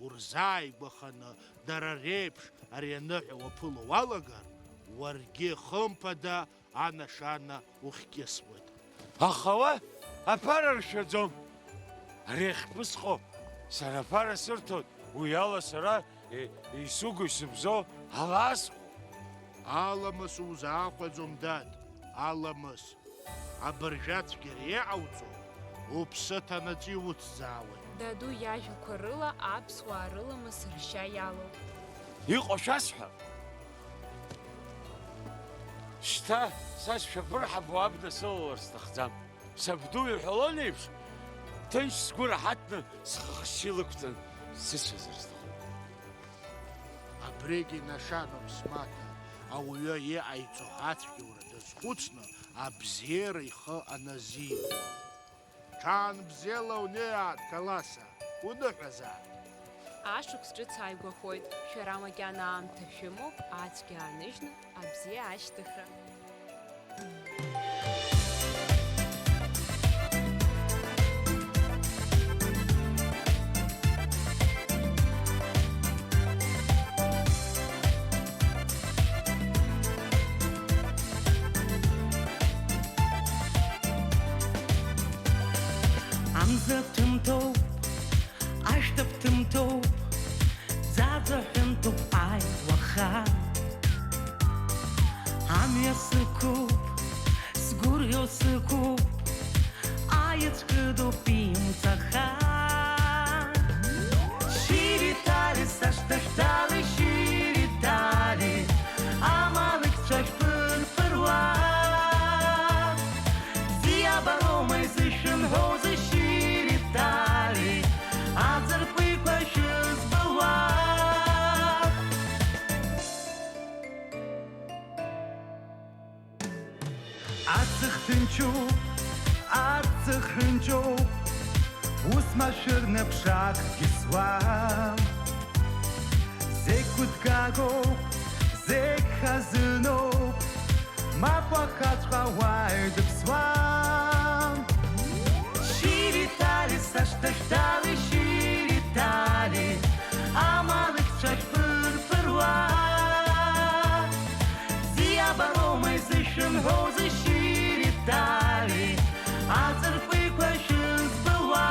урзааигәаханы дара реиԥш ари аныҳәа уаԥыло уалагар, уаргьы хымԥада анашана ухькьысуеит. Аха уа аԥара ршәаӡом. Ари ахьԥысҟо сара аԥара сырҭоит, уи ала сара, е, исыгу исыбзоу ала асхуп. Аламыс узаахәаӡом, дад, аламыс. Абыржәы ацәгьара иҟауҵо, уԥсы ҭанаҵы иуцзаауеит. Даду иажәақәа рыла аԥсуаа рыламыс ршьа иалоуп. Иҟоу шәасҳәап. Шьҭа са сшәаԥырҳабуа абна сылалар сҭахӡам. Сабду иҳәалон еиԥш, ҭынч сгәы раҳаҭны схы-хшьы илықәҵан сыцәазар сҭахуп. Абригь инашаноуп смаҭа, ауаҩы иҟаиҵо ацәгьоура дазхәыцны, абзиара ихы аназиуа. Ҽаан бзиала унеиаат, Каласа, уныҳәазааит. Ашықәс ҿыц ааигәахоит, шәара макьана аамҭа шәымоуп, ацәгьа ааныжьны абзиа ашьҭыхра. Амза ҭымҭоуп, ашәҭ ҭымҭоуп, ӡаӡа ҳәынҭоуп ааи уаха. Амҩа сықәуп, сгәырҩо сықәуп, аеҵә кыдуп имцаха. Шьыри-ҭари сашҭа шәҭали, шьыри-ҭари амалықьцәа шәԥырԥыруа. Аҵых ҭынчуп, аҵых ҳәынҷоуп, ус машәырны ԥшакгьы зуам. Зегь гәыҭгагоуп, зегь хазыноуп, мап уахаҵәҟьа уаҩ дыԥсуам. Шьыри-ҭали, сашҭа шәҭали, шьыри-ҭали, амалықьцәа шәԥырԥыруа. Бзиабароума изышәымҳәозеи, шьыри-ҭали, аҵырпыҩқәа шәызбылуа?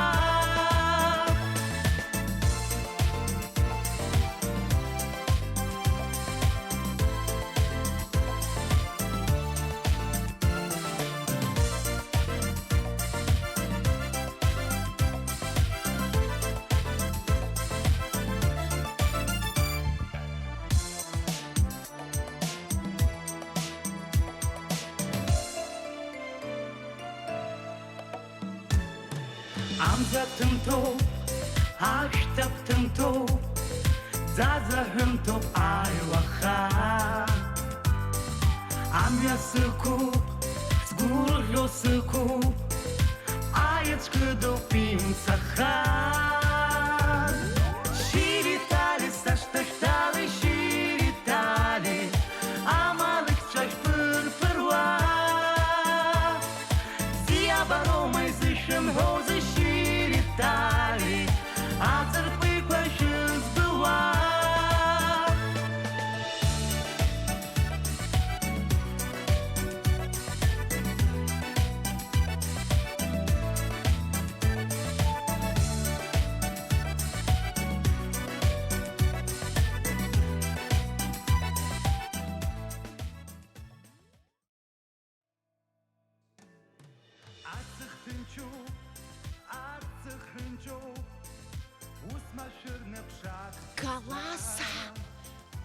Амза ҭымҭоуп, ашәҭ аԥҭымҭоуп, ӡаӡа ҳәымҭоуп аиуаха. Амҩа сықәуп, сгәырӷьо сықәуп, аеҵә кыдуп имцаха. Шьыри-ҭали, сашҭа шәҭали, шьыри-ҭали, амалықьцәа шәԥырԥыруа. Бзиабароума изышәымҳәозеи, шьыри-ҭали, аҵырпыҩқәа шәызбылуа? Аҵых ҭынчуп, аҵых ҳәынҷоуп, ус машәырны ԥшак. Каласа!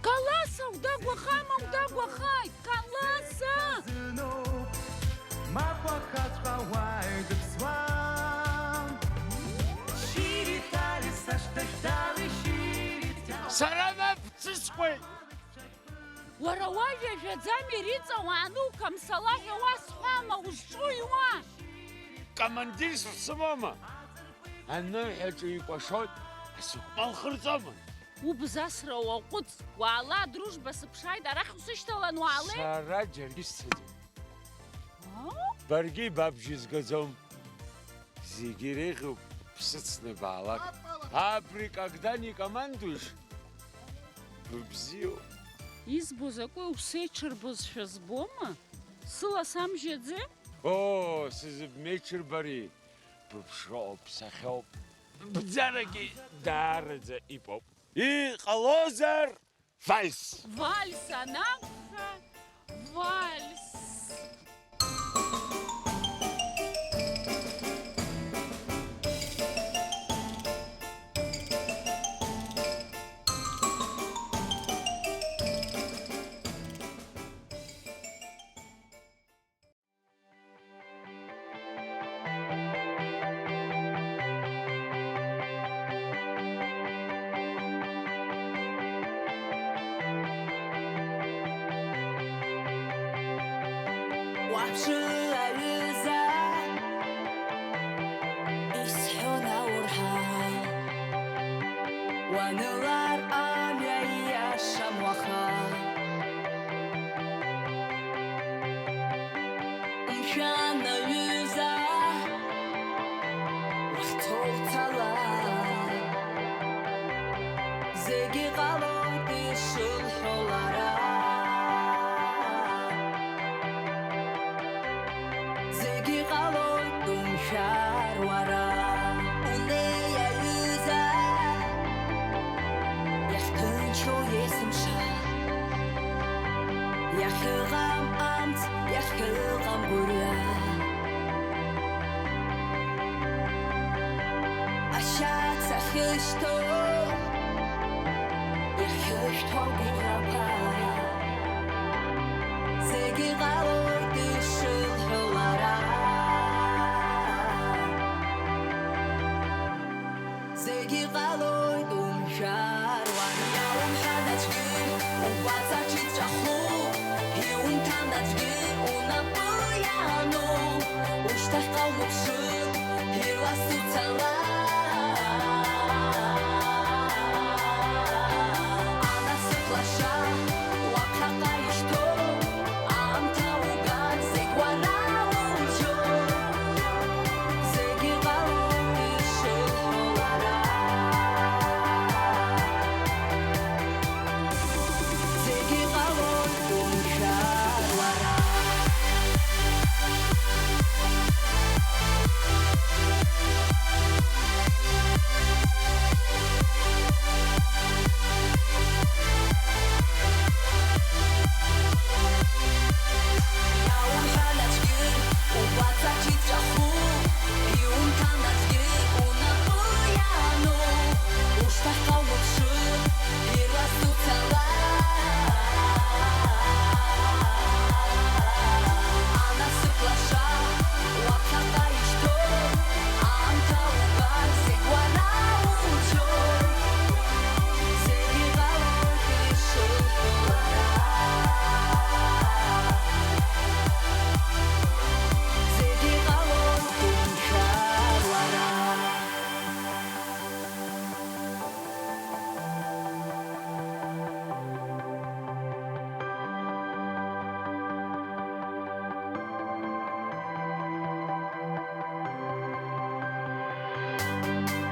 Каласа, удагәахама, удагәахааит! Каласа! Зыноуп, мап уахаҵәҟьа уаҩ дыԥсуам. Шьыри-ҭали, сашҭа шәҭали, шьыри-ҭали. Сара мап дсыскуеит! Уара уажәа жәаӡа милициа уаануқәамсала ҳәа уасҳәама, узҿуи уа? Командирс шәсымоума? Аныҳәаҿа икәашоит, асықәмал хырҵәома? Убзасра уаҟәыҵ, уаала, адружба сыԥшааит, арахь усышьҭалан уаалеи? Сара џьаргьы сцаӡом. А? Баргьы ибабжьы згаӡом. Зегьы иреиӷьуп ԥсыцны баалак. Абри когда не командуешь, быбзиоуп. Избо закәи, усеиҽырбозшәа збома? Сыла самжьаӡеи? Оо, сызбмеиҽырбари, быԥшроуп, сахьоуп. Бӡарагьы даараӡа ибоуп. Иҟалозар, вальс! Вальс анакәха, вальс! Уаԥшы, аҩыза, исҳәон аурҳа, уанылар амҩа ииашам уаха. Мшәан, аҩыза, уахьцо уцала, зегьы ҟалоит ишылҳәо лара. Зегьы ҟалоит, умшәар уара. Унеи, аҩыза, иахьҭынчу есымша, иахьыҟам амц, иахьыҟам гәырҩа. Ашьац ахьышьҭоу, иахьышәҭо гәырҩақәа. Зегьы ҟалоит ишылҳәо лара. Зегьы ҟалоит умшәар уара. Иаумҳәан аӡәгьы, угәаҵаҿ иҵәаху, иумҭан аӡәгьы, унапы иа-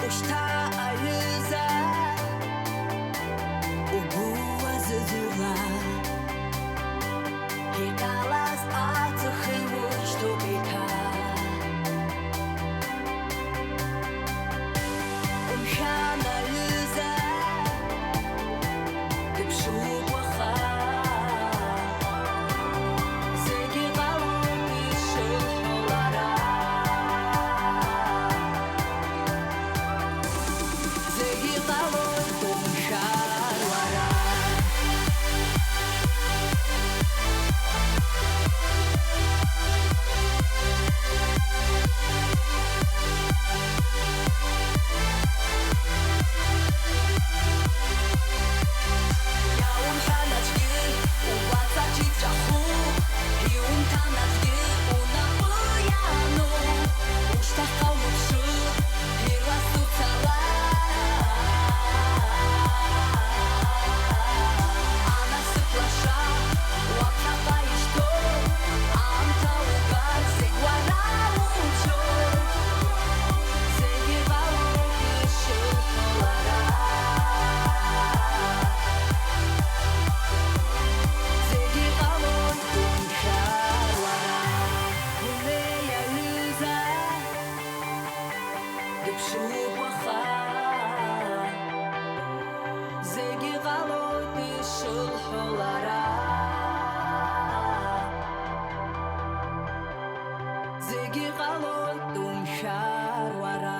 Ушьҭа аҩыза, угәы уазыӡырҩла, иҟьалаз аҵх еиуршьҭоуп еиҭа. Умшәан, аҩыза, дыԥшуп уаха. Зегьы ҟалоит ишылҳәо лара. Зегьы ҟалоит, умшәан уара. Иаумҳәан аӡәгьы, убас аҿы ибҿахәы, иумҭан аӡәгьы унапы иану, ушьҭахьҟа уԥшы, ирлас уцала. Анасыԥ лаша, уаԥхьаҟа ишьҭоу, аамҭа угар зегь уара уцәоу. Зегьы ҟалоит ишылҳәо лара. Зегьы ҟалоит умшәар уара. Унеи, аҩыза, дыԥшуп уаха. Зегьы ҟалоит ишылҳәо лара. Зегьы ҟалоит, умшәар уара.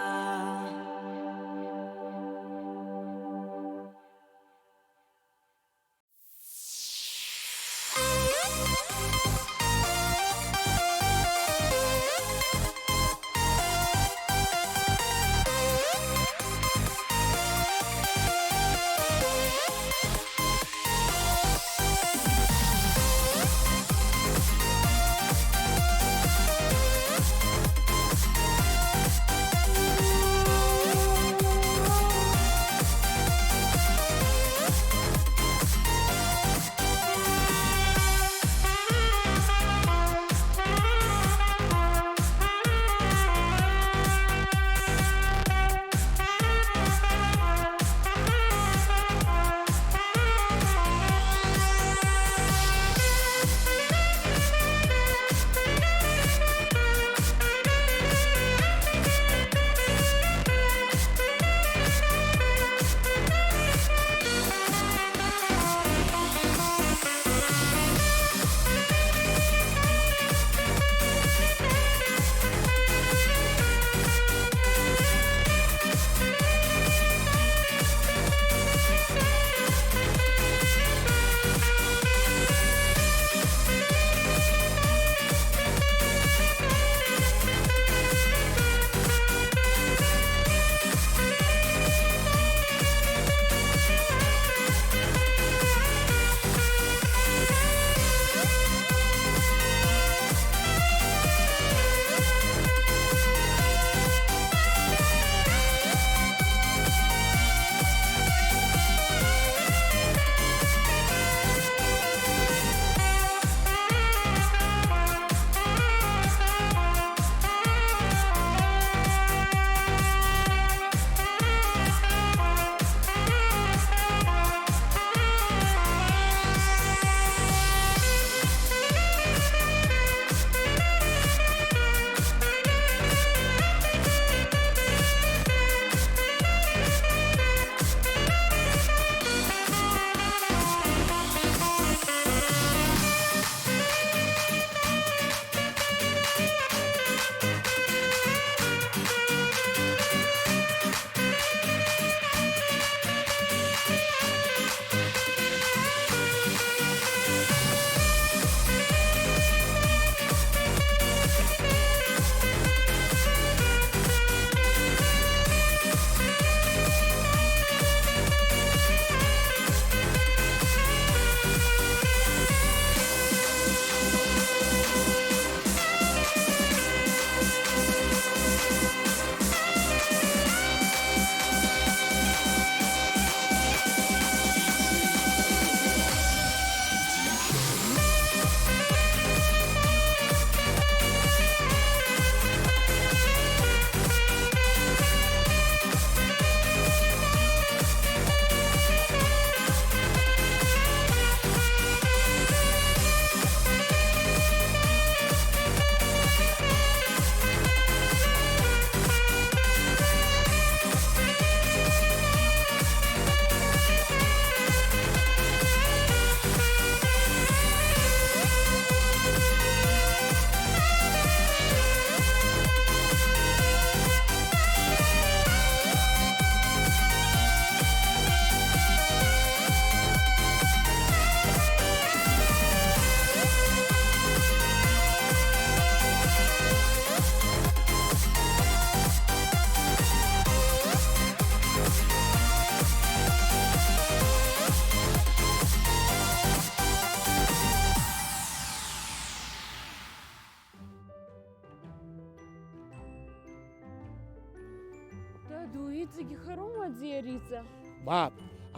Ду, иҵегь ихароума аӡиа Риҵа? Мап,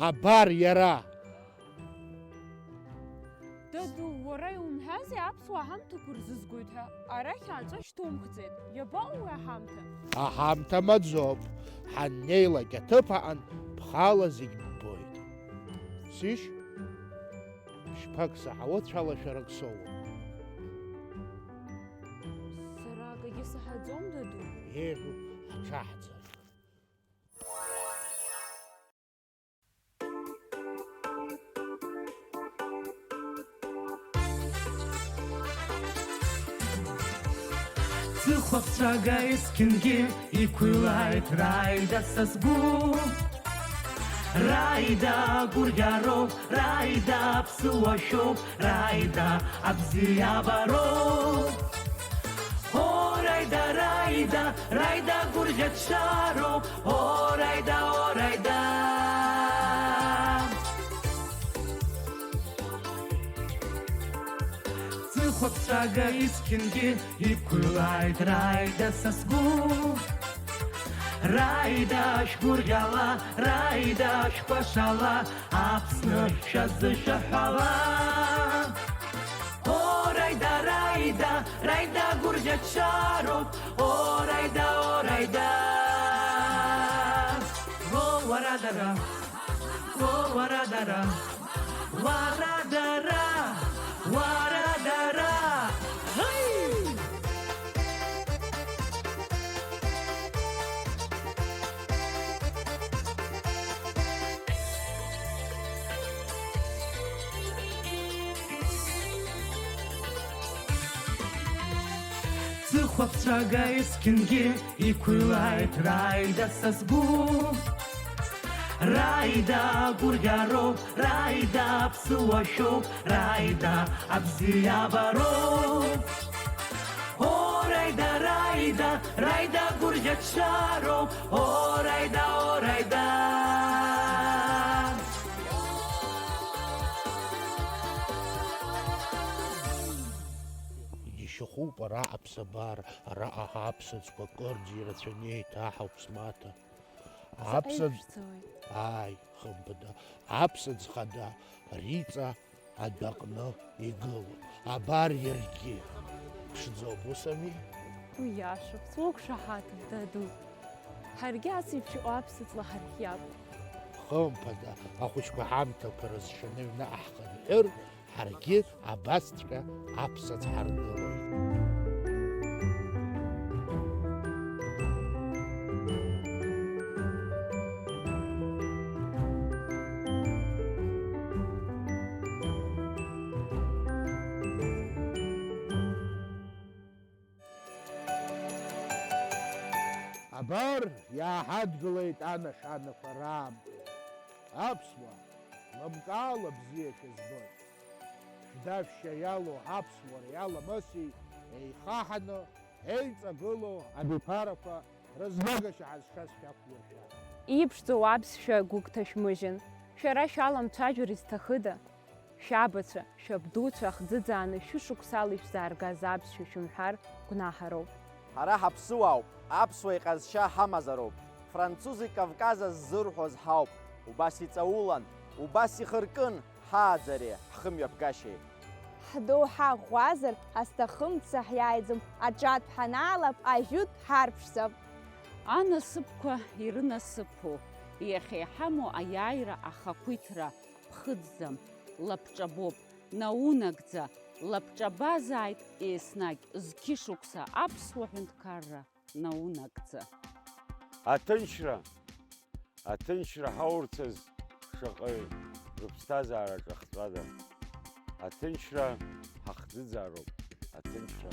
абар иара! Даду, уара иумҳәази аԥсуаа ҳамҭақәа рзызгоит ҳәа? Арахь ааҵәа шьҭумхӡеит. Иабаҟоу уи аҳамҭа? Аҳамҭа маӡоуп. Ҳаннеилак аҭыԥ аҟан бхала зегь ббоит. Сишь? Шьԥак саҳауа цәалашәарак соуам. Сара акгьы саҳаӡом, даду. Еиӷьуп, ҳҽаҳҵар. Ҵыхәаԥҵәага есқьынгьы иқәылааит, раида са сгәы. Раида гәырӷьароуп, раида ԥсуашәоуп, раида абзиабароуп. О, раида, раида, раида гәырӷьаҽароуп, о, раида, о, раида. Ҵыхәаԥҵәага есқьынгьы иқәылааит, раида са сгәы. Раида шәгәырӷьала, раида шәкәашала, Аԥсны шәазышәаҳәала. О, раида, раида, раида гәырӷьаҽароуп, о, раида, о, раида. О, уара дара, о, уара дара. Уара дара, уара дара. Ҳаи! Ҵыхәаԥҵәага есқьынгьы иқәылааит, раида са сгәы. Раида гәырӷьароуп, раида ԥсуашәоуп, раида абзиабароуп. О, раида, раида, раида гәырӷьаҽароуп, о, раида, о, раида. Иџьашьахәуп ара аԥсабара, араҟа ҳаԥсаӡқәа кырӡа ирацәаны еиҭаҳауп смаҭа. Заҟа Аԥсаӡ-, иԥшӡоит. Ааи, хымԥада, аԥсаӡ хада Риҵа адәаҟны игылоуп. Абар иаргьы. Ԥшӡоуп, ус ами? Уиашоуп, суқәшаҳаҭуп, даду. Ҳаргьы ас еиԥш иҟоу аԥсаҵла ҳархиап. Хымԥада, ахәыҷқәа ҳамҭақәа рызшаны аҩны аҳхынҳәыр, ҳаргьы абасҵәҟьа аԥсаӡ ҳаргылоит. Абар, иааҳадгылеит анашанақәа раамҭа. Аԥсуаа, лымкаала бзиа шәызбоит. Шәдашәшьа иалоу ҳаԥсуареи аламыси еихаҳаны, еиҵагылоу абиԥарақәа рызнагашьа ҳазшаз шәақәиршәа. Иԥшӡоу аԥсшәа гәыгәҭа шәмыжьын. Шәара шәаламцәажәар изҭахыда? Шәабацәа, шәабдуцәа ахӡыӡааны шәышықәсала ишәзааргаз аԥсшәа шәымҳәар гәнаҳароуп. Ҳара ҳаԥсуаауп, аԥсуа иҟазшьа ҳамазароуп. Французи Кавказ аззырҳәоз ҳауп. Убас иҵаулан, убас ихыркын, ҳааӡареи ҳхымҩаԥгашьеи. Ҳдоуҳа ӷәӷәазар, ҳазҭахымца ҳиааиӡом, аҿатә ҳанаалап, ажәытә ҳарԥшӡап. Анасыԥқәа ирынасыԥу, иахьа иҳамоу аиааира ахақәиҭра ԥхыӡӡам, лабҿабоуп, наунагӡа, лабҿабазааит еснагь зқьышықәса аԥсуа ҳәынҭқарра наунагӡа. Аҭынчра, аҭынчра ҳаурцаз шаҟаҩ рыԥсҭазаара ҿахҵәада. Аҭынчра ҳахӡыӡаароуп, аҭынчра.